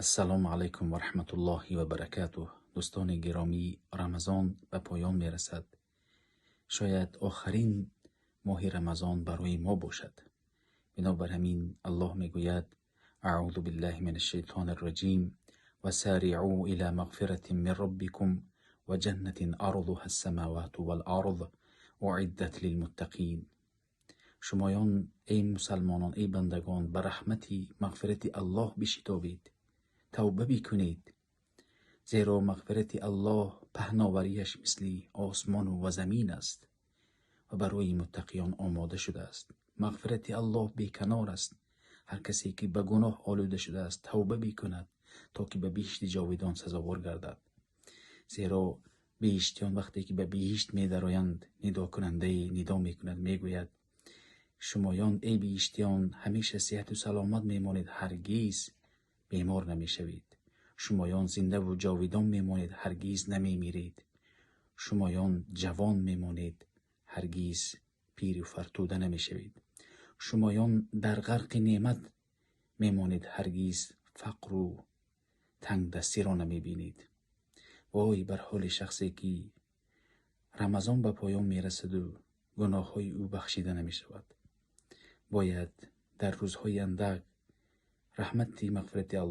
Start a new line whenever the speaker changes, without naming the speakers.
Ассалому алайкум ва раҳматуллоҳи ва баракатуҳ. Дӯстони гиромӣ, Рамазон ба поён мерасад. Шояд охирин моҳи Рамазон барои мо бошад. Бинобар ҳамин Аллоҳ мегӯяд: Аъузу биллаҳи минаш шайтонир раҷим, васариъу ила мағфиратин мин роббикум ва ҷаннатин арзуҳас самавату вал арз уиддат лилмуттақин. Шумоён, эй мусалмонон, эй бандагон, ба раҳмати мағфирати Аллоҳ бишитобед, тавба бикунед, зеро мағфирати Аллоҳ паҳноварияш мисли осмону ва замин аст ва барои муттақиён омода шудааст. Мағфирати Аллоҳ беканор аст. Ҳар касе ки ба гуноҳ олуда шудааст, тавба бикунад, то ки ба биҳишти ҷовидон сазовор гардад. Зеро биҳиштиён вақте ки ба биҳишт медароянд, нидокунандае нидо мекунад, мегӯяд: шумоён, эй биҳиштиён, ҳамеша сиҳату саломат мемонед, ҳаргиз бемор намешавед. Шумоён зиндаву ҷовидон мемонед, ҳаргиз намемиред. Шумоён ҷавон мемонед, ҳаргиз пиру фартуда намешавед. Шумоён дар ғарқи неъмат мемонед, ҳаргиз фақру тангдастиро намебинед. Вой бар ҳоли шахсе ки Рамазон ба поён мерасаду гуноҳҳои ӯ бахшида намешавад. Бояд дар рӯзҳои андак раҳмати мағфирати Аллоҳ